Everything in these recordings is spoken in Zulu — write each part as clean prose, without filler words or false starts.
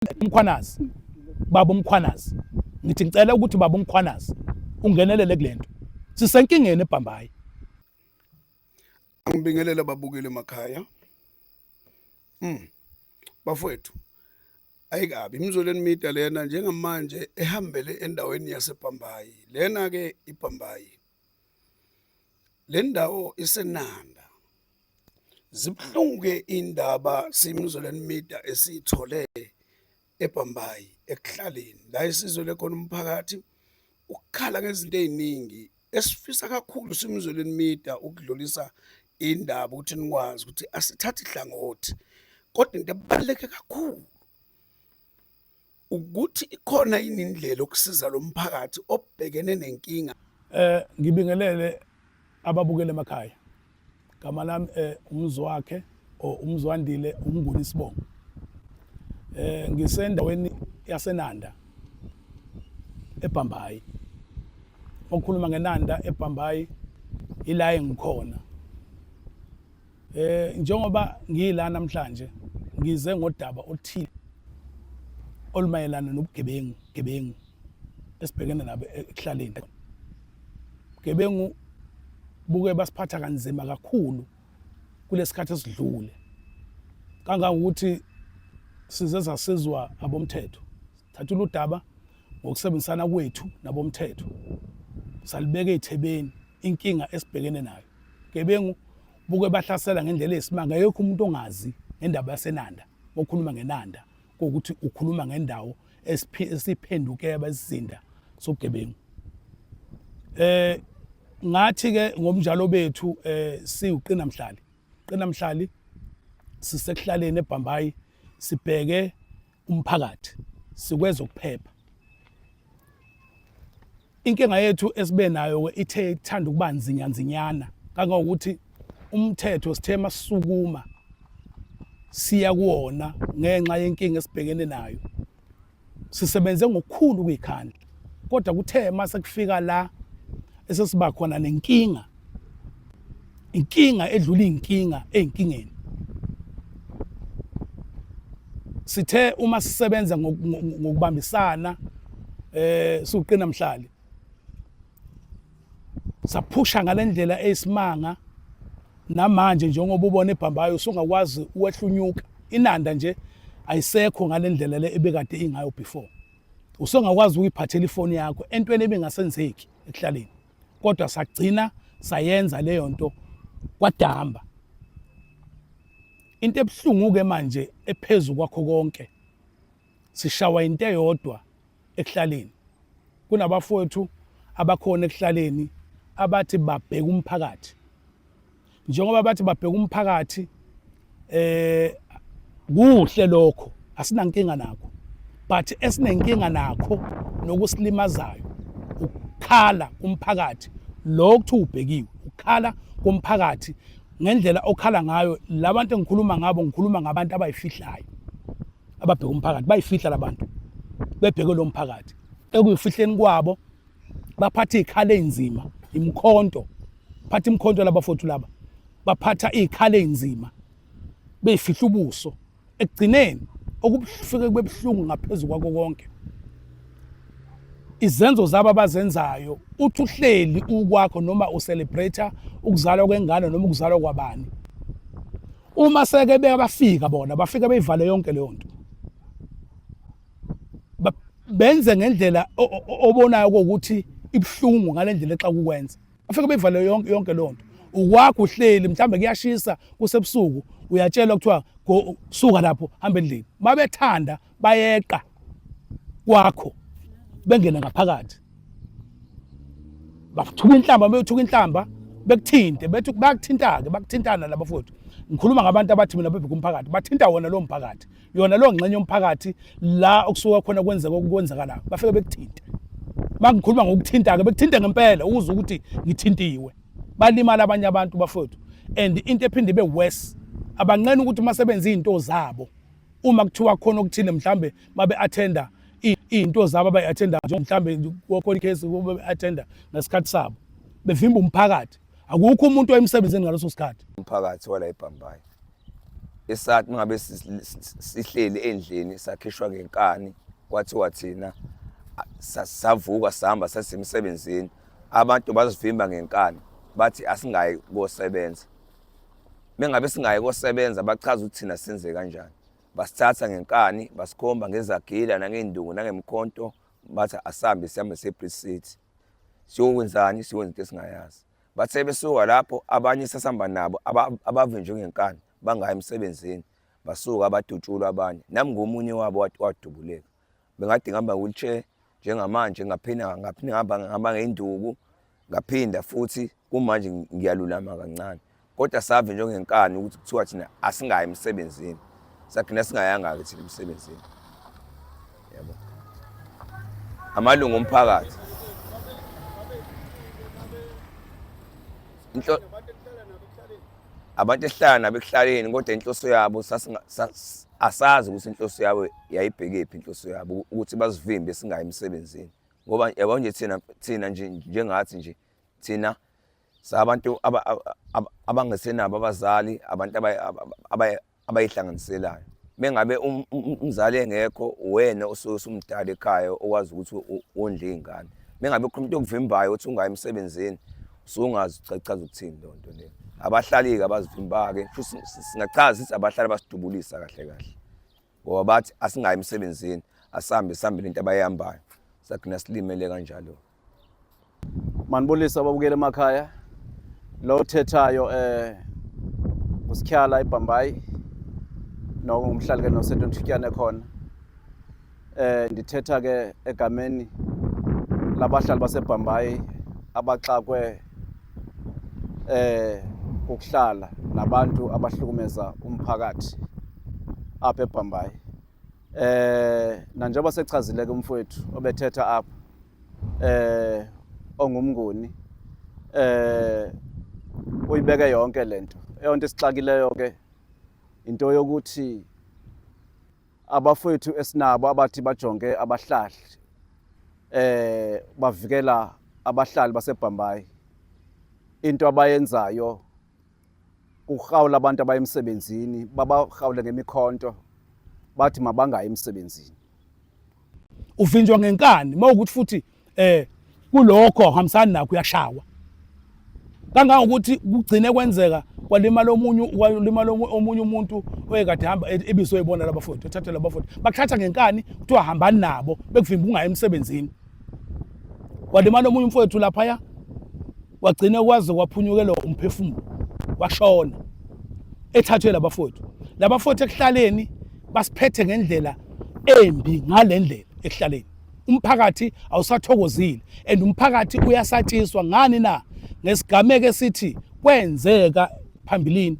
Mkhwanazi, baba uMkhwanazi, ngithi ngicela ukuthi baba uMkhwanazi ungenelele kulento. Sisenkingeni eBhambayi. Angibingelele ababukeli emakhaya. Bafowethu, ayikabi imzoleni media lena njengamanje ehambele endaweni yaseBhambayi. Lena ke iBhambayi. Le ndawo iseNanda. Zibuhlungu-ke indaba siyimzolweni media esiyithole eBhambayi ekuhlaleni la esizwele khona umphakathi ukukhala ngezinto ey'ningi esifisa kakhulu simzolweni media ukudlulisa indaba ukuthi nikwazi ukuthi asithathi hlangothi kodwa into ebaluleke kakhulu ukuthi ikhona yini indlela yokusiza lo mphakathi obhekene nenkinga. Ngibingelele ababukele emakhaya. Gama lami uMzwakhe or uMzwandile uMnguni isibongo. Ngisendaweni yaseNanda eBhambayi. Okhuluma ngeNanda eBhambayi ila engikhona. Njengoba ngila namhlanje ngize ngodaba oluthile olumayelana nobugebengu gebengu esibhekene nabo ekuhlaleni. Bugebengu buke basiphatha kanzima kakhulu kulesikhathi esidlule kangangokuthi size sasizwa abomthetho thathula udaba ngokusebenzisana kwethu nabomthetho salibeka ey'thebeni inkinga esibhekene nayo gebengu buke bahlasela ngendlela eyisimanga akekho umuntu ongazi ngendaba yaseNanda okhuluma ngeNanda kokuthi ukhuluma ngendawo esiphenduke yabasizinda sobugebengu. Ngathi ke ngomnjalo bethu siwuqina mhlali, qina mhlali sisekuhlaleni eBhambayi sibheke umphakathi sikwezokuphepha. Inkinga yethu esibe nayo ke ithe ithanda ukuba nzinyanzinyana kangangokuthi umthetho sithe masukuma siya kuwona ngenxa yenkinga esibhekene nayo. Sisebenze ngokukhulu ukuyikhandla kodwa kuthe mase kufika la esesiba khona nenkinga, inkinga edlula inkinga ezinkingeni. Sithe uma sisebenza ngokubambisana siuqina mhlali saphusha ngalendlela eyisimanga. Namanje njengoba ubona eBhambayo usungakwazi uwehlunyuka iNanda nje ayisekho ngalendlela le ebekade ingayo before. Usungakwazi ukuyiphathela ifoni yakho entweni ebingasenzeki ekuhlaleni, kodwa sagcina sayenza leyo nto kwadamba. Into ebuhlungu ke manje ephezulu kwakho konke, sishawa into eyodwa ekuhlaleni. Kunabafowethu abakhona ekuhlaleni abathi babheka umphakathi. Njengoba bathi babheka umphakathi kuhle lokho, asinankinga nakho, but esinenkinga nakho nokusilimazayo ukukhala kumphakathi lo kuthiwa ubhekiwe, ukukhala komphakathi ngendlela okhala ngayo. Labantu engikhuluma ngabo, ngikhuluma ngabantu abayifihlayo ababheka umphakathi, bayifihla labantu bebheke lo mphakathi. Ekuyifihleni kwabo baphatha iy'khala ey'nzima, imikhonto, phatha imikhonto labafowethu laba, baphatha iy'khala ey'nzima beyifihla ubuso. Ekugcineni okufike kube buhlungu ngaphezu kwakho konke izenzo zabo abazenzayo, uthi uhleli ukwakho noma ucelebrate ukuzalwa kwengane noma ukuzalwa kwabani, uma seke bafika bona bafika beyivale yonke leyo nto, benze ngendlela obonayo ukuthi ibuhlungu ngalendlela exa kukwenza. Bafike beyivale yonke leyo nto. Ukwakho uhleli mhlambe kuyashisa kusebusuku, uyatshelwa kuthiwa suka lapho hamba endlini. Mabethanda bayeqa kwakho bengene ngaphakathi, bathuka inhlamba, beyothuka inhlamba bekuthinte, bethi bayakuthinta-ke, bakuthintana laba fowethu. Ngikhuluma ngabantu abathi mina bebheka umphakathi, bathinta wona lowo mphakathi, yona leyo ngxenye yomphakathi la okusuka khona kwenzeka okwenzakalayo, bafike bekuthinte. Mangikhuluma ngokuthinta-ke, bekuthinte ngempela, uzwe ukuthi ngithintiwe. Balimala abanye abantu bafowethu, and into ephinde ibe worse, abanqeni ukuthi uma sebenza iy'nto zabo, uma kuthiwa khona okuthile mhlambe babe attenda iy'nto zabo abayi-attenda, mhlambe kukhona ikhesi babe-attenda ngesikhathi sabo, bevimba umphakathi. Akukho umuntu oyemsebenzini ngaleso sikhathi. Umphakathi wala eBhambayi. Esathi mangabe sihleli endlini sakhishwa ngenkani kwathiwa thina savuka sahamba sasemsebenzini abantu bazivimba ngenkani bathi asingayi kosebenza. Mengabe singayi kosebenza bachaza ukuthi thina senze kanjani. Basithatha ngenkani basikhomba ngezagila nangezinduku nangemkhonto bathi asambe sihambe siye City. Siyokwenzani? Siyokwenza into esingayazi. Bathe besuka lapho abanye sasihamba nabo abavinjwe ngenkani bangayi emsebenzini basuka badutshulwa abanye. Nami ngomunye wabo wadubuleka. Bengade ngihamba nge-wheelchair njengamanje ngaphinda ngaphinda ngihamba ngihamba ngey'nduku ngaphinda futhi kumanje ngiyalulama kancane. Kodwa savinjwa ngenkani ukuthi kuthiwa thina asingayi emsebenzini. Sagcina singayanga-ke thina emsebenzini. Yabo. Amalungu omphakathi. Inhlo abantu esihlala nabo ekuhlaleni kodwa inhloso yabo asazi ukuthi inhloso yabo yayibhekephi inhloso yabo ukuthi basivimbe singayi emsebenzini ngoba yabo nje thina thina nje njengathi nje thina sabantu abangesenabo abazali abantu abayihlanganiselayo mengabe um, um, um, umzali engekho uwena osuke usumdala ekhaya okwazi ukuthi wondle iy'ngane mengabe khona umuntu okuvimbayo ukuthi ungayi emsebenzini usuke ungazi chaza ukuthini leyo nto leyo abahlali-ke abazivimba-ke singachaza sithi abahlali basidubulisa kahle kahle ngoba bathi asingayi emsebenzini asihambe sihambe lento abayihambayo sagcina silimele kanjalo Manibulise ababukeli emakhaya. Lo othethayo eh uSikhala eBhambayi noko ngumhlali ke noseNtonthutyane khona. Eh ndithetha ke egameni labahlali baseBhambayi abaxakwe eh ukuhlala nabantu abahlukumeza umphakathi apha eBhambayi. Eh nanjengoba sechazile ke umfowethu obethetha apha eh ongumnguni eh uyibeke yonke lento. Eyonto esixakileyo ke into yokuthi abafowethu esinabo abathi bajonge abahlali eh bavikela abahlali baseBhambayi into abayenzayo kurhawula abantu abaya emsebenzini babarhawule ngemikhonto bathi mabangayi emsebenzini uvinjwa ngenkani mawukuthi futhi eh kulokho awuhambisani nakho uyashawa kangangokuthi kugcine kwenzeka kwalimala omunye kwalimala omunye umuntu oyekade hamba e, ebizwe ebona laba futhi ethathe laba futhi bakuthatha ngenkani kuthiwa hambani nabo bekuvimba ungayi emsebenzini kwalimala omunye umfowethu laphaya wagcina kwaze kwaphunyukelwa umphefumulo washona ethathwe labafowethu labafowethu ekuhlaleni basiphethe ngendlela embi ngalendlela ekuhlaleni umphakathi awusathokozile and umphakathi uyasatshiswa ngani na ngesigameko esithi kwenzeka phambilini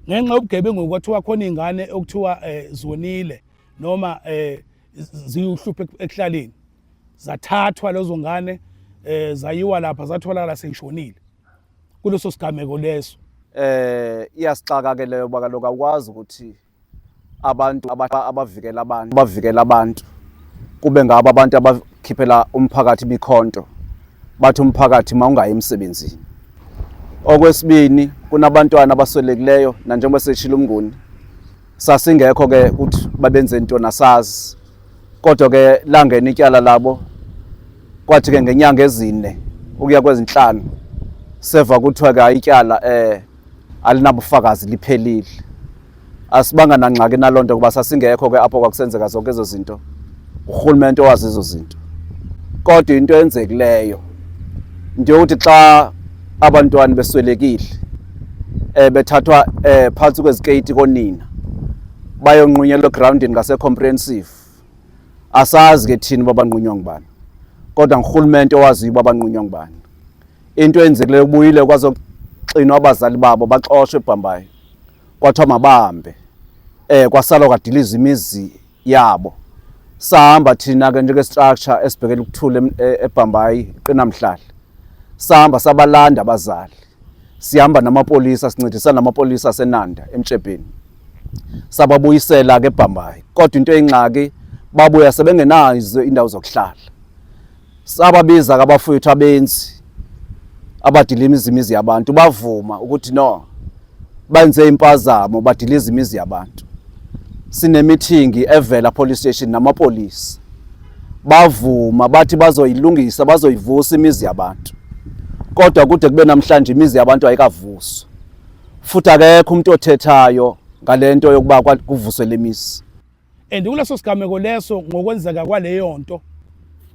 ngenxa yobugebengu kwathiwa khona ingane okuthiwa eh, zonile noma eh, ziyuhlupha ekuhlaleni zathathwa lezo ngane eh zayiwa lapha zatholakala seyishonile kuleso sigameko leso eh iyasixaka ke leyo kaloku awukwazi ukuthi abantu abavikela abantu bavikela abantu kube ngabo abantu abakhiphela umphakathi imikhonto bathi umphakathi mawungayi emsebenzini okwesibini kunabantwana abaswelekileyo nanjengoba seshilo umnguni sasingekho ke ukuthi babenze into nasazi kodwa ke langena ityala labo kwathi ke ngenyanga ezine ukuya kwezinhlanu seva kuthiwa ke ityala eh alinabufakazi liphelile asibanga nangxaki nalonto kuba sasingekho ke apho kwakusenzeka zonke ezo zinto urhulumente owazi ezo zinto kodwa into eyenzekileyo into yokuthi xa abantwana beswelekile eh bethathwa eh phansi kweziketi konina bayonqunyelwa egroundini ngase-comprehensive asazi ke thina uba banqunywa ngubani kodwa ngurhulumente owaziyo uba banqunywa ngubani into eyenzekileyo kubuyile kwazoxinwa abazali babo baxoshwe ebhambayi kwathiwa mabahambe eh kwasalwa kwadilizwa imizi yabo sahamba thina ke njenge structure esibhekele ukuthula e, eBhambayi qinamhlali sahamba sabalanda abazali sihamba namapolisa sincedisana namapolisa aseNanda eMtshebheni sababuyisela ke eBhambayi kodwa into eyingxaki babuya sebengenazo indawo zokuhlala sababiza kabafowethu abenzi abadilima izimizi yabantu bavuma ukuthi no Benze impazamo badiliza imizi yabantu. Sinemithingi evela police station namapolisa. Bavuma bathi bazoyilungisa bazoyivusa imizi yabantu. Kodwa kude kube namhlanje imizi yabantu ayikavuswa. Futhi akekho umuntu othethayo ngalento yokuba kuvuswe lemizi. And kuleso sigameko leso ngokwenzeka kwaleyo nto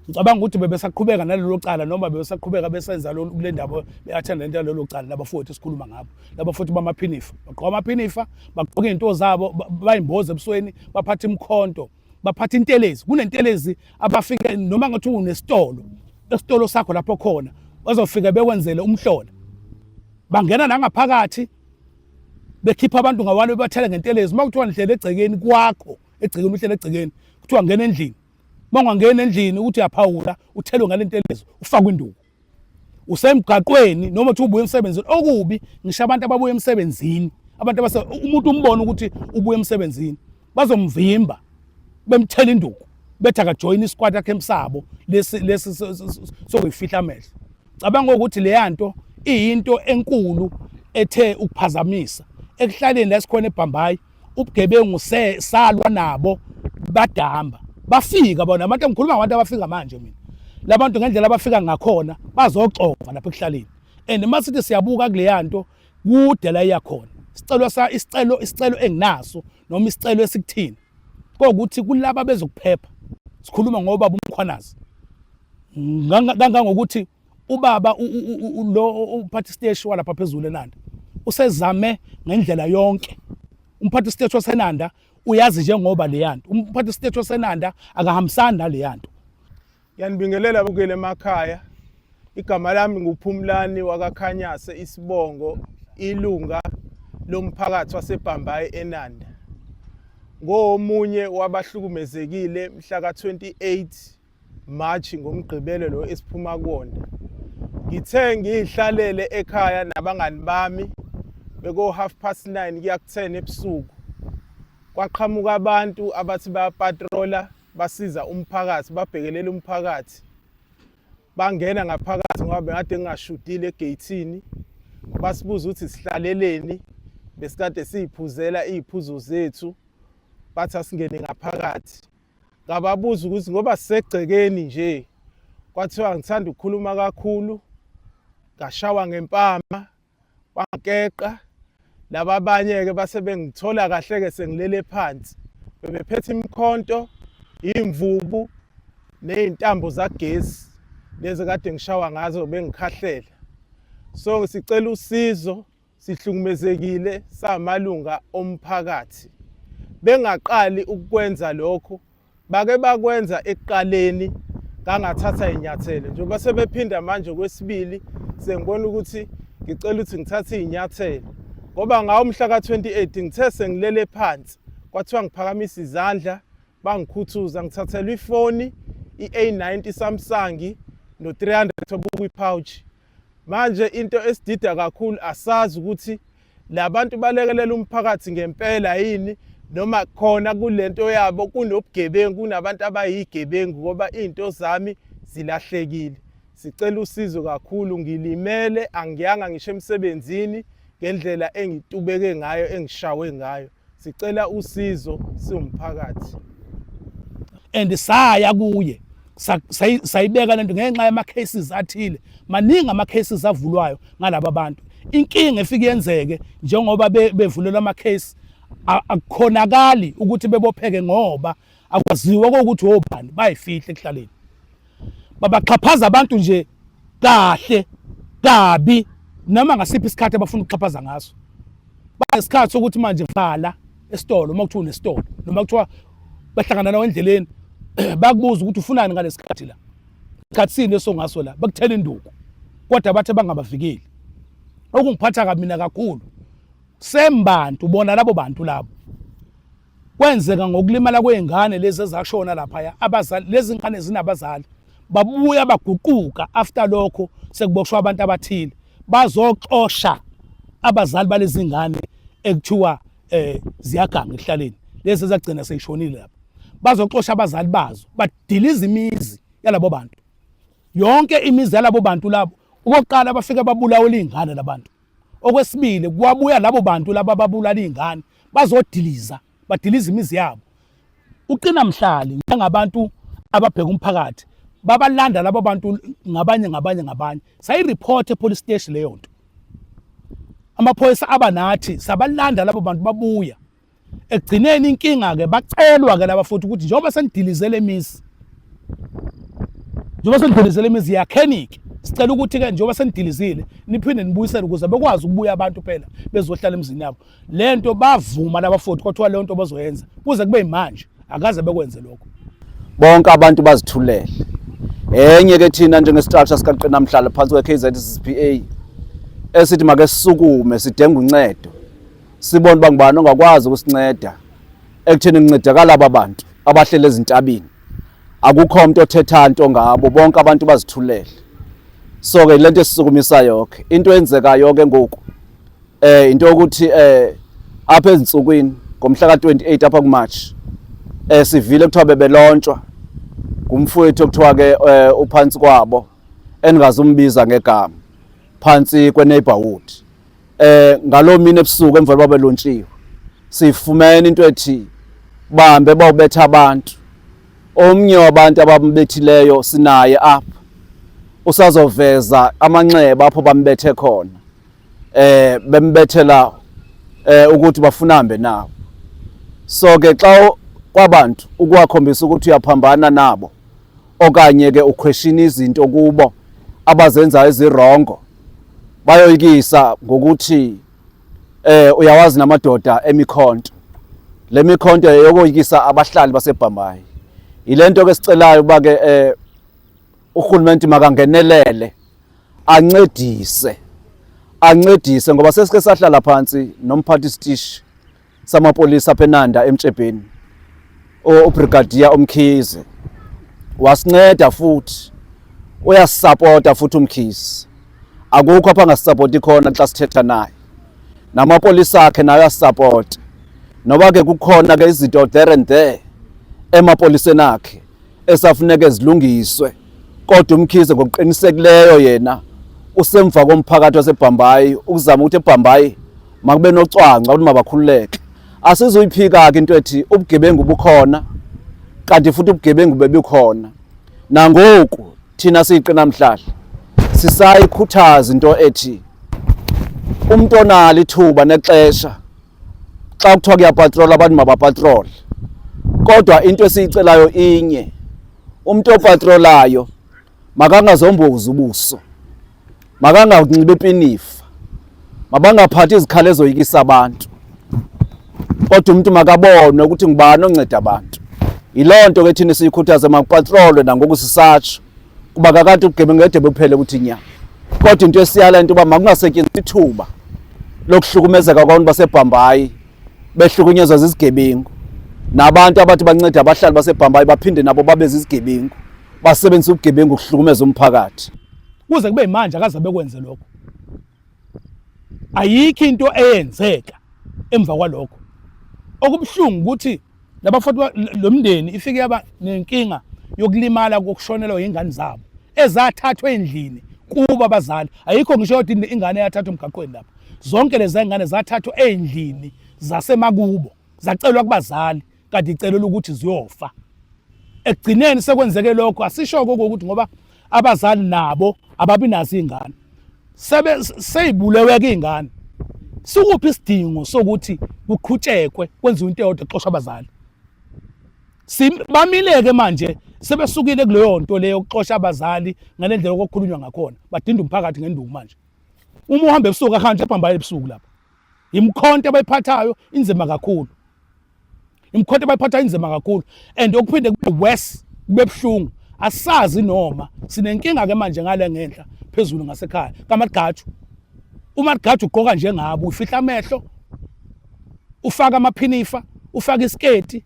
ngicabanga ukuthi bebesaqhubeka nalelo cala noma bebesaqhubeka besenza kule ndaba be-athenda lento yalelo cala labafowethu esikhuluma ngabo labafowethu bamaphinifa bagqoka amaphinifa bagqoka iy'nto zabo bayimboza ebusweni baphatha imikhonto baphatha intelezi kunentelezi abafike noma ngathi unesitolo esitolo sakho lapho khona bazofika bekwenzele umhlola bangena nangaphakathi bekhipha abantu ngawalo bebathela ngentelezi uma kuthiwa nihlele egcekeni kwakho egcekeni uhlele egcekeni kuthiwa ngena endlini uma ungangena endlini ukuthi uyaphawula uthelwe ngale ntelezo ufakwe induku usemgaqweni noma uthi ubuye emsebenzini okubi ngisho abantu ababuye emsebenzini abantu abase umuntu umbona ukuthi ubuye emsebenzini bazomvimba bemthela induku bethi akajoyini isquad yakhe emsabo lesi lesi sokuyifihla amehlo Cabanga ukuthi leyanto iyinto enkulu ethe ukuphazamisa ekuhlaleni la sikhona eBhambayi ubugebengu salwa nabo badamba bafika bona abantu engikhuluma ngabantu abafika manje mina labantu ngendlela abafika ngakhona bazoxova lapha ekuhlaleni and uma sithi siyabuka kuleyanto kude la iyakhona isicelo sa isicelo isicelo enginaso noma isicelo esikuthini kokuthi kulaba bezokuphepha sikhuluma ngoba umkhwanazi kangangokuthi ubaba lo umphathi siteshi walapha phezulu eNanda usezame ngendlela yonke umphathi siteshi waseNanda uyazi njengoba leyanto umphathi siteshi waseNanda akahambisani naleyanto. Ngiyanibingelela bukele emakhaya. Igama lami nguPhumlani wakaKhanyase isibongo ilunga lomphakathi waseBhambayi eNanda. Ngomunye wabahlukumezekile mhla ka-28 March ngoMgqibelo lo esiphuma kuwona. Ngithe ngiyihlalele ekhaya nabangani bami beko half past 9 kuya ku-10 ebusuku. Kwaqhamuka abantu abathi bayapatrola basiza umphakathi babhekelela umphakathi. Bangena ngaphakathi ngoba bengade ngingashudile egeyithini. Basibuza ukuthi sihlaleleni besikade siyiphuzela iy'phuzo zethu bathi asingene ngaphakathi. Ngababuza ukuthi ngoba sisegcekeni nje kwathiwa ngithanda ukukhuluma kakhulu ngashawa ngempama wangeqa laba abanye-ke base bengithola kahle-ke sengilele phansi bebephethe imikhonto iy'mvubu ney'ntambo zagesi lezi kade ngishawa ngazo bengikhahlela so sicela usizo Sihlukumezekile samalunga omphakathi. Bengaqali ukukwenza lokhu, bake bakwenza ekuqaleni ngangathatha inyathelo. Njengoba sebephinda manje kwesibili sengibona ukuthi ngicela ukuthi ngithathe iy'nyathelo ngoba ngawo mhla ka-28 ngithe sengilele phansi kwathiwa ngiphakamisa izandla bangikhuthuza ngithathelwa ifoni i-A90 Samsung no-300 obukwi-pouch. Manje into esidida kakhulu asazi ukuthi labantu balekelela umphakathi ngempela yini noma khona kulento yabo kunobugebengu kunabantu abayigebengu ngoba izinto zami zilahlekile. Sicela usizo kakhulu ngilimele angiyanga ngisho emsebenzini ngendlela engitubeke ngayo engishawe ngayo. Sicela usizo siwumphakathi. And saya kuye sayibeka lento ngenxa yama cases athile maningi ama cases avulwayo ngalaba bantu inkinga efike yenzeke njengoba bevulelwa ama case akukhonakali ukuthi bebopheke ngoba akwaziwa ukuthi obani bayifihle ekuhlaleni babaxhaphaza abantu nje kahle kabi noma ngasiphi isikhathi abafuna ukuxhaphaza ngaso banesikhathi sokuthi manje vala esitolo uma kuthiwa unesitolo noma kuthiwa bahlangana nawe endleleni bakubuza ukuthi ufunani ngalesikhathi la sikhathi sini leso ngaso la bakuthela induku kodwa bathe bangabavikeli okungiphatha kabi mina kakhulu sembantu bona labo bantu labo Kwenzeka ngokulimala kwey'ngane lezi ezashona laphaya, abazali lezi ngane zinabazali babuya baguquka after lokho sekuboshwa abantu abathile bazoxosha abazali balezi ngane ekuthiwa eh ziyaganga ekuhlaleni lezi ezagcina seyishonile lapha bazoxosha abazali bazo badiliza imizi yalabo bantu yonke imizi yalabo bantu labo okokuqala bafike babulawela izingane labantu. Okwesibili, kwabuya labo bantu laba ababulala iy'ngane bazodiliza, badiliza imizi yabo. Uqina mhlali njengabantu ababheka umphakathi babalanda labo bantu ngabanye ngabanye ngabanye. Sayi-report e-police station leyo nto. Amaphoyisa aba nathi sabalanda labo bantu babuya. Ekugcineni inkinga-ke bacelwa-ke laba futhi ukuthi njengoba senidilizele imizi, njengoba senidilizele imizi yakheni-ke, sicela ukuthi-ke njengoba senidilizile niphinde nibuyisele ukuze bekwazi ukubuya abantu phela bezohlala emizini yabo. Le nto bavuma laba futhi kwathiwa leyo nto bazoyenza kuze kube yimanje akaze bekwenze lokho. Bonke abantu bazithulele. Enye ke thina njenge-structure sikaQina Mhlala phansi kwe-KZCPA esithi make sisukume sidenga uncedo sibone uba ngubani ongakwazi ukusinceda ekutheni kuncedakala aba bantu abahleli ezintabeni. Akukho umuntu othetha nto ngabo, bonke abantu bazithulele. So ke lento esisukumisa yonke into eyenzekayo ke ngoku into yokuthi apha ezinsukwini ngomhla ka-28 apha kuMarch sivile kuthiwa bebelontshwa ngumfowethu okuthiwa ke uphansi kwabo endingazumbiza ngegama phansi kwe-neighborhood. Ngaloo mini ebusuku emva kokuba belontshiwe sifumene into ethi bahambe bawubetha abantu. Omnye wabantu abambethileyo sinaye apha usazoveza amanxeba apho bambethe khona, bembethela ukuthi bafuna hambe nabo. So ke xa kwabantu ukuwakhombisa ukuthi uyaphambana nabo okanye ke ukhweshina izinto kubo abazenzayo ezirongo, bayoyikisa ngokuthi uyawazi namadoda emikhonto. Le mikhonto eyokoyikisa abahlali baseBhambayi. Yilento ke sicelayo uba ke urhulumente makangenelele ancedise, ancedise ngoba sesike sahlala phansi nomphathi sitishi samapolisa apha eNanda eMtshebheni, uBrigadier uMkhize wasinceda futhi uyasisapota futhi uMkhize. Akukho apha angasisapoti khona xa sithetha naye, namapolisa akhe nayo asisapota, noba ke kukhona ke izinto there and there emapoliseni akhe esafuneka zilungiswe, kodwa uMkhize ngokuqinisekileyo yena usemva komphakathi waseBhambayi ukuzama ukuthi eBhambayi makube nocwangco ukuthi mabakhululeke. Asizuyiphika ke into ethi ubugebengu bukhona, kanti futhi ubugebengu bebukhona. Nangoku thina siyiqina mhlahla sisayikhuthaza into ethi umuntu onalo ithuba nexesha xa kuthiwa kuyapatrola abantu mabapatrole, kodwa into esiyicelayo inye, umuntu opatrolayo makangazombozi ubuso, makanganxibi ipinifa, mabangaphathi izikhali ezoyikisa abantu, kodwa umuntu makabone ukuthi ngubani onceda abantu. Yiloo nto ke thina siyikhuthaze makupatrolwe nangoku sisatsho, kuba kakade ubugebengu ngede buphele ukuthi nya. Kodwa into esiyala into yoba makungasetyenziswa ithuba lokuhlukumezeka kwabantu baseBhambayi behlukunyezwa zizigebengu, nabantu abathi banceda abahlali baseBhambayi baphinde nabo babe zizigebengu, basebenzise ubugebengu ukuhlukumeza umphakathi. Kuze kube manje akaze bekwenze lokho. Ayikho into eyenzeka emva kwalokho. Okubuhlungu ukuthi laba futhi lo mndeni ifike yaba nenkinga yokulimala kokushonelwa yingane zabo ezathathwa endlini kuba abazali. Ayikho ngisho yodwa ingane eyathathwa emgaqweni lapha. Zonke lezi ngane zathathwa endlini zasemakubo, zacelwa kubazali kanti icelelwa ukuthi ziyofa. Ekugcineni sekwenzeke lokho, asisho ukuthi ngoba abazali nabo ababi nazo izingane, sebe seyibulewe ke izingane. Sikuphi isidingo sokuthi kuqhutshekwe kwenziwe into eyodwa kuxoshwa abazali? Bamile-ke manje, sebesukile kuleyo nto leyo yokuxosha abazali ngale ndlela okukhulunywa ngakhona, badinda umphakathi ngenduku manje. Uma uhamba ebusuku ahanjwe ebhambayo ebusuku lapha, imikhonto abayiphathayo inzima kakhulu, imikhonto abayiphathayo inzima kakhulu, and okuphinde kube worse, kube buhlungu, asazi noma sinenkinga ke manje ngale ngenhla phezulu ngasekhaya kaMagaju. UMagaju ugqoka njengabo, ufihla amehlo, ufaka amaphinifa, ufaka isiketi,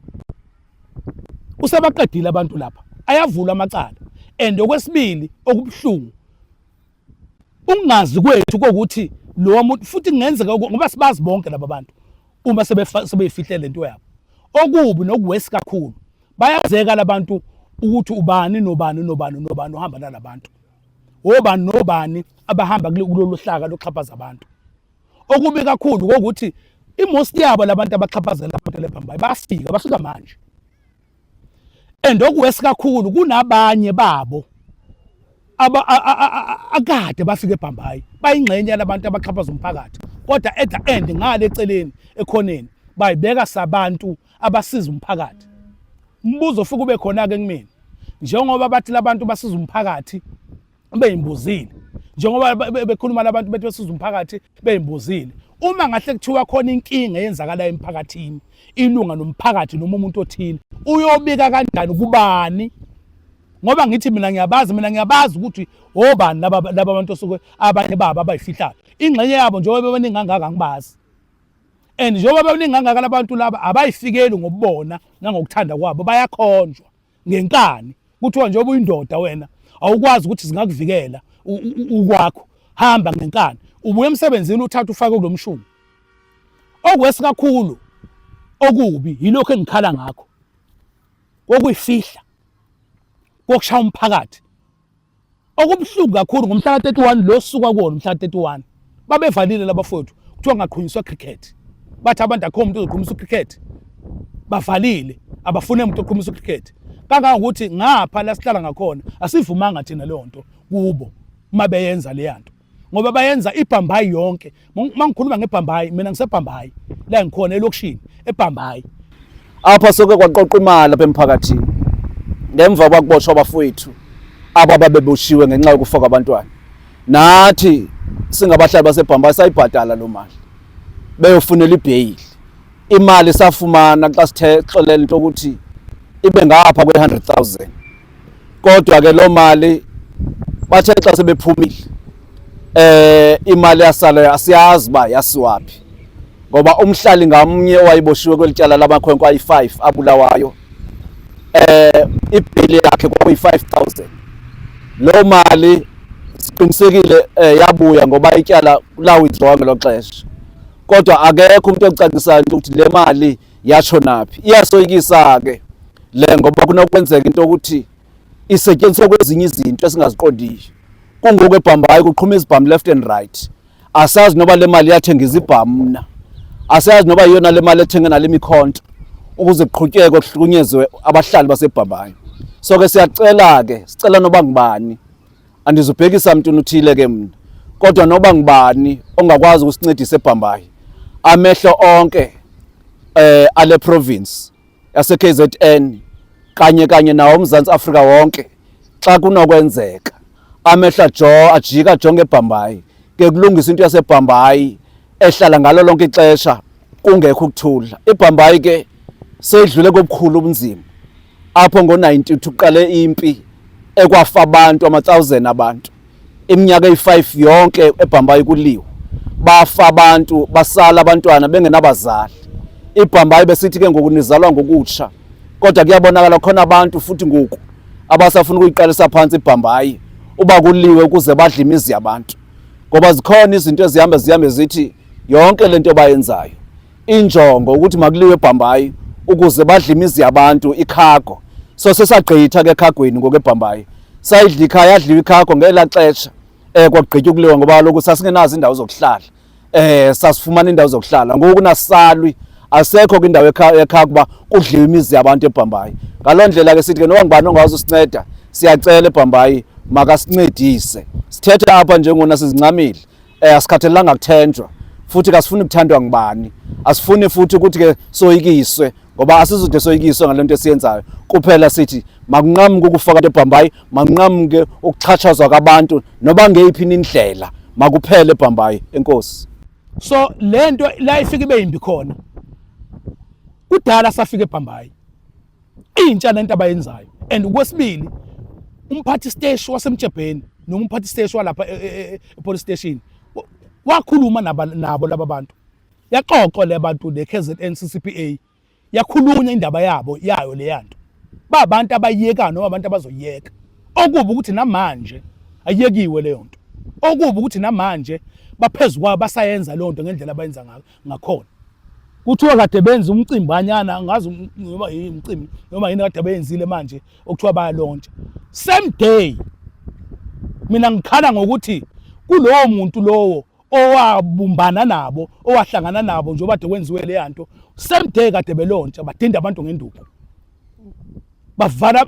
usebaqedile abantu lapha, ayavulwa amacala. And okwesibili okubuhlungu, ukungazi kwethu kokuthi lo muntu futhi kungenzeka ngoba sibazi bonke laba bantu uma sebeyifihle lento yabo. Okubi nokuwesi kakhulu, bayazeka labantu ukuthi ubani nobani nobani nobani uhamba nalabantu, obani nobani abahamba kulolu hlaka lokuxhaphaza abantu. Okubi kakhulu ukuthi imost yabo labantu abaxhaphazela abantu lebhambayi bafika basuka manje. And okuwesi kakhulu kunabanye babo aba akade bafika eBhambayi bayingxenye yalabantu abaxhaphaza umphakathi kodwa at the end ngale eceleni ekhoneni bayibeka sabantu abasiza umphakathi. Umbuzo ofika ube khona ke kumina njengoba bathi labantu basiza umphakathi beyimbuzile njengoba bekhuluma labantu bethi besiza umphakathi beyimbuzile uma ngahle kuthiwa khona inkinga eyenzakalayo emphakathini ilunga nomphakathi noma umuntu othile uyobika kanjani kubani ngoba ngithi mina ngiyabazi mina ngiyabazi ukuthi obani laba laba bantu osuke abanye babo abayifihlayo ingxenye yabo njengoba bebaningi kangaka angibazi and njengoba bebaningi kangaka labantu laba abayifikeli ngokubona nangokuthanda kwabo bayakhonjwa ngenkani kuthiwa njengoba uyindoda wena awukwazi ukuthi singakuvikela ukwakho hamba ngenkani ubuye emsebenzini uthatha ufake kulomshumi okwesi kakhulu okubi yilokho engikhala ngakho kokuyifihla kokushaya umphakathi Okubuhlungu kakhulu ngomhla ka-31 lo suka kuwona umhla ka-31 babevalile labafowethu kuthiwa ngaqhunyiswa cricket bathi abantu akho umuntu ozoqhumisa ucricket bavalile abafune umuntu oqhumisa ucricket kangangokuthi ngapha la sihlala ngakhona asivumanga thina leyo nto kubo uma beyenza leya nto ngoba bayenza ibhambayi yonke uma ngikhuluma ngebhambayi mina ngisebhambayi la ngikhona elokishini ebhambayi apha soke kwaqoqa imali apha emphakathini ngemva kwakuboshwa abafowethu aba babeboshiwe ngenxa yokufa kwabantwana nathi singabahlali basebhambayi sayibhadala lo mali beyofunela ibheyili imali safumana xa sithe xolela into ukuthi ibe ngapha kwe-100,000 kodwa ke loo mali bathe xa sebephumile eh imali yasala asiyazi uba yasiwaphi ngoba umhlali ngamnye owayeboshiwe kweli tyala lamakhwenkwe ayi-5 abulawayo eh ibhili yakhe kwakuyi-5000 loo mali siqinisekile eh, yabuya ngoba ityala lawithdrawa ngelo xesha kodwa akekho umuntu ocacisayo ukuthi le mali yashonaphi iyasoyikisa-ke le ngoba kunokwenzeka into yokuthi isetshenziswa kwezinye izinto esingaziqondiyo kungoku ebhambayi kuqhuma izibhamu left and right asazi noba le mali yathenga izibhamu mna asazi noba iyona le mali ethenge nale mikhonto ukuze kuqhutshekwe kuhlukunyezwe abahlali basebhambayi so ke siyacela-ke sicela noba ngubani andizubhekisa mntwini uthile ke mna kodwa noba ngubani ongakwazi ukusincedisa ebhambayi amehlo onke eh ale province yase KZN kanye kanye nawo uMzantsi Afrika wonke xa kunokwenzeka amehlo ajo ajika ajonge eBhambayi ke kulungisa into yaseBhambayi ehlala ngalo lonke ixesha kungekho ukuthula iBhambayi ke seyidlule kobukhulu ubunzima apho ngo-92 kuqale impi ekwafa abantu ama-thousand abantu iminyaka eyi-5 yonke eBhambayi kuliwe bafa abantu basala abantwana bengenabazali iBhambayi besithi ke ngoku nizalwa ngokutsha kodwa kuyabonakala khona abantu futhi ngoku abasafuna ukuyiqalisa phansi iBhambayi uba kuliwe ukuze badle imizi yabantu ngoba zikhona izinto ezihamba zihambe zithi yonke lento bayenzayo injongo ukuthi makuliwe eBhambayi ukuze badle imizi yabantu ikhago so sesagqitha ke ekhagweni ngoku eBhambayi sayidla ikhaya yadliwa ikhago ngela xesha eh kwagqitywa ukuliwa ngoba kaloku sasingenazo indawo zokuhlala eh sasifumana indawo zokuhlala ngoku nasalwi asekho kwindawo ekhaya kuba kudliwe imizi yabantu eBhambayi ngaloo ndlela ke sithi ke noba ngubani ongawazi usinceda siyacela eBhambayi makasincedise sithethe apha njengona sizincamile eh asikhathalelanga kuthenjwa futhi kasifuni kuthandwa ngubani asifuni futhi ukuthi ke soyikiswe ngoba asizode soyikiswe ngale nto esiyenzayo kuphela sithi makunqamuke ukufaka into ebhambayi makunqamuke ukuxhatshazwa kwabantu noba ngeyiphi indlela makuphele ebhambayi enkosi so lento la ifika ibe yimbi khona kudala safika ebhambayi intsha lento abayenzayo and okwesibili umphathi siteshi wasemtshebheni noma umphathi siteshi walapha e, e, e, e-police station wakhuluma nabo laba bantu yaxoxwa le bantu le KZN CCPA yakhulunywa indaba yabo yayo leyanto babantu abayiyekayo noma abantu abazoyiyeka okubi ukuthi namanje ayiyekiwe leyo nto okubi ukuthi namanje baphezu kwabo basayenza leyo nto ngendlela abayenza ngayo ngakhona kuthiwa kade benza umcimbi anyana angazi noma yini umcimbi noma yini kade beyenzile manje okuthiwa bayalontsha same day mina ngikhala ngokuthi kulowo muntu lowo owabumbana nabo owahlangana nabo njengoba kade kwenziwe leya nto same day kade belontsha badinda abantu ngenduku bavala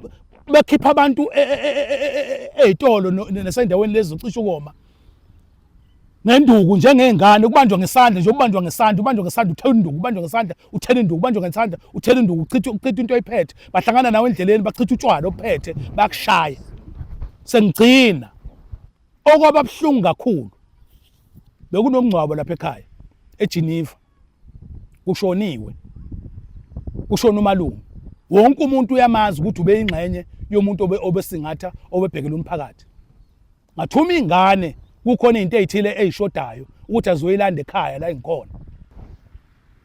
bekhipha abantu e, e, e, ey'tolo nasendaweni lezi zocisha ukoma ngenduku njengengane kubanjwa ngesandla nje ubanjwa ngesandla ubanjwa ngesandla uthela induku ubanjwa ngesandla uthela induku ubanjwa ngesandla uthela induku uchitha uchitha into oyiphethe bahlangana nawe endleleni bachitha utshwala ophethe bakushaya sengigcina okwaba buhlungu kakhulu bekunomngcwabo lapha ekhaya eGeneva kushoniwe kushona umalume wonke umuntu uyamazi ukuthi ubeyingxenye yomuntu obesingatha obebhekela umphakathi ngathuma ingane kukhona izinto ezithile ezishodayo ukuthi azoyilanda ekhaya la engikhona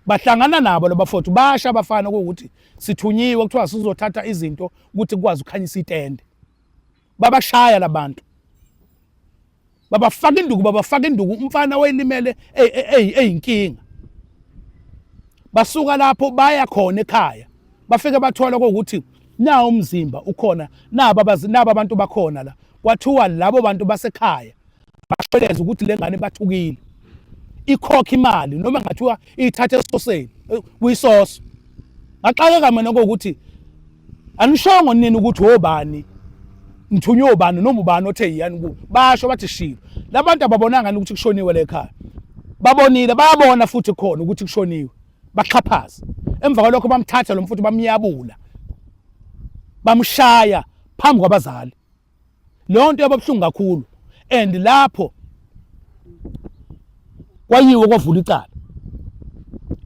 bahlangana nabo labafowethu basha abafana ukuthi sithunyiwe kuthiwa sizothatha izinto ukuthi kukwazi ukukhanyisa itende babashaya labantu babafaka induku babafaka induku umfana wayelimele eyinkinga basuka lapho baya khona ekhaya bafike bathola ukuthi nawo umzimba ukhona naba naba abantu bakhona la kwathiwa labo bantu basekhaya bashweleza ukuthi le ngane bathukile ikhokha imali noma ngathiwa ithathe esoseni eh, kuyisoso ngaxakeka mina kokuthi anishongo nini ukuthi obani ngithunywe ubani noma ubani othe yiyani ku basho bathi shilo labantu ababonanga ukuthi kushoniwe le ekhaya babonile bayabona futhi khona ukuthi kushoniwe baxhaphaza emva kwalokho bamthatha lo mfuthu bamyabula bamshaya phambi kwabazali leyo nto yababuhlungu kakhulu and lapho kwayiwe kwavula icala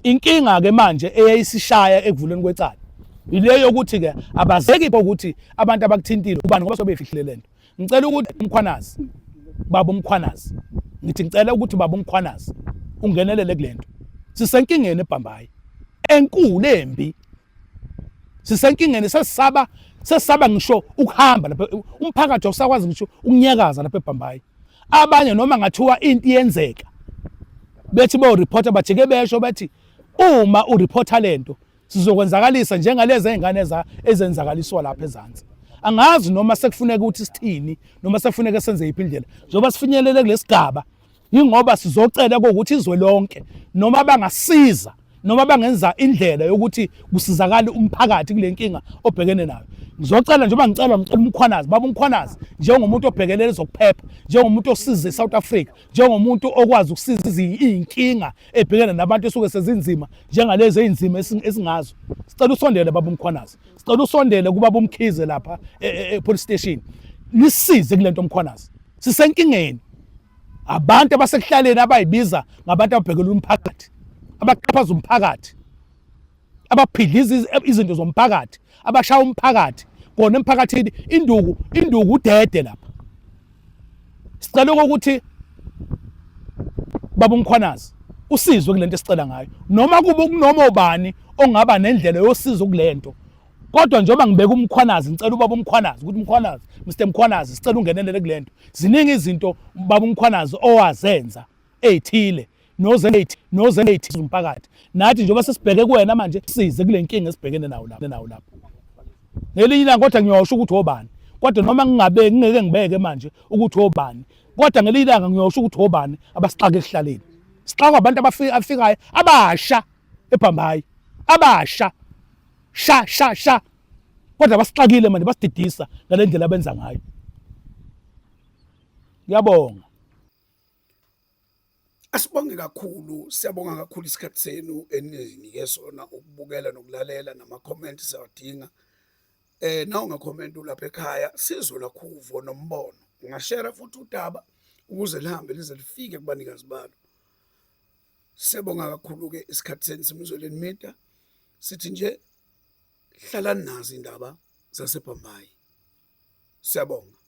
inkinga ke manje eyayisishaya ekuvuleni kwecala yileyo yokuthi ke abazeki ukuthi abantu abakuthintile ubani ngoba sobefihlile lento ngicela ukuthi umkhwanazi baba umkhwanazi ngithi ngicela ukuthi baba umkhwanazi ungenelele kulento sisenkingeni ebhambayi enkulu embi sisenkingeni sesisaba sesisaba ngisho ukuhamba lapha umphakathi awusakwazi ngisho ukunyakaza lapha eBhambayi abanye noma ngathiwa into iyenzeka bethi bayoreporta bajike besho bethi uma ureporta lento sizokwenzakalisa njengalezi ezingane ezenzakaliswa lapha ezansi angazi noma sekufuneka ukuthi sithini noma sekufuneka senze yiphi indlela njengoba sifinyelele kulesigaba yingoba sizocela ukuthi izwe lonke noma bangasiza noma bangenza indlela yokuthi kusizakale umphakathi kule nkinga obhekene nayo ngizocela njengoba ngicela ngicela umkhwanazi baba umkhwanazi njengomuntu obhekelele ezokuphepha njengomuntu osiza eSouth Africa njengomuntu okwazi ukusiza izinkinga ebhekene nabantu esuke sezinzima njengalezi ezinzima esingazo sicela usondele baba umkhwanazi sicela usondele kubaba umkhize lapha e-police station nisize kulento mkhwanazi sisenkingeni abantu abasekuhlaleni abayibiza ngabantu ababhekela umphakathi abaxhaphaza umphakathi abaphidliza izinto zomphakathi abashaya umphakathi kona emphakathini induku induku udede lapha sicela ukuthi baba umkhwanazi usizwe kulento esicela ngayo noma kube kunoma ubani ongaba nendlela yosizo kulento kodwa njengoba ngibeka umkhwanazi ngicela ubaba umkhwanazi ukuthi umkhwanazi Mr Mkhwanazi sicela ungenelele kulento ziningi izinto baba umkhwanazi owazenza ezithile nozethi nozethi umphakathi nathi njengoba sesibheke kuwena manje size kule nkinga esibhekene nawo lapha nawo lapha ngelinye ilanga kodwa ngiyosho ukuthi obani kodwa noma ngingabe ngingeke ngibeke manje ukuthi obani kodwa ngelinye ilanga ngiyosho ukuthi obani abasixaka ekuhlaleni sixakwa abantu abafikayo abasha ebhambayi abasha sha sha sha kodwa basixakile manje basididisa ngale ndlela abenza ngayo ngiyabonga Asibonge kakhulu, siyabonga kakhulu isikhathi senu enizinike sona ukubukela nokulalela nama-comment siyawadinga. Eh nawe ungakhomenta ulapha ekhaya sizwe lakho uvo nombono. Ungashera futhi udaba ukuze lihambe lize lifike kubanikazi balo. Siyabonga kakhulu-ke isikhathi senu simuzweleni media. Sithi nje hlalani nazo indaba zaseBhambayi. Siyabonga.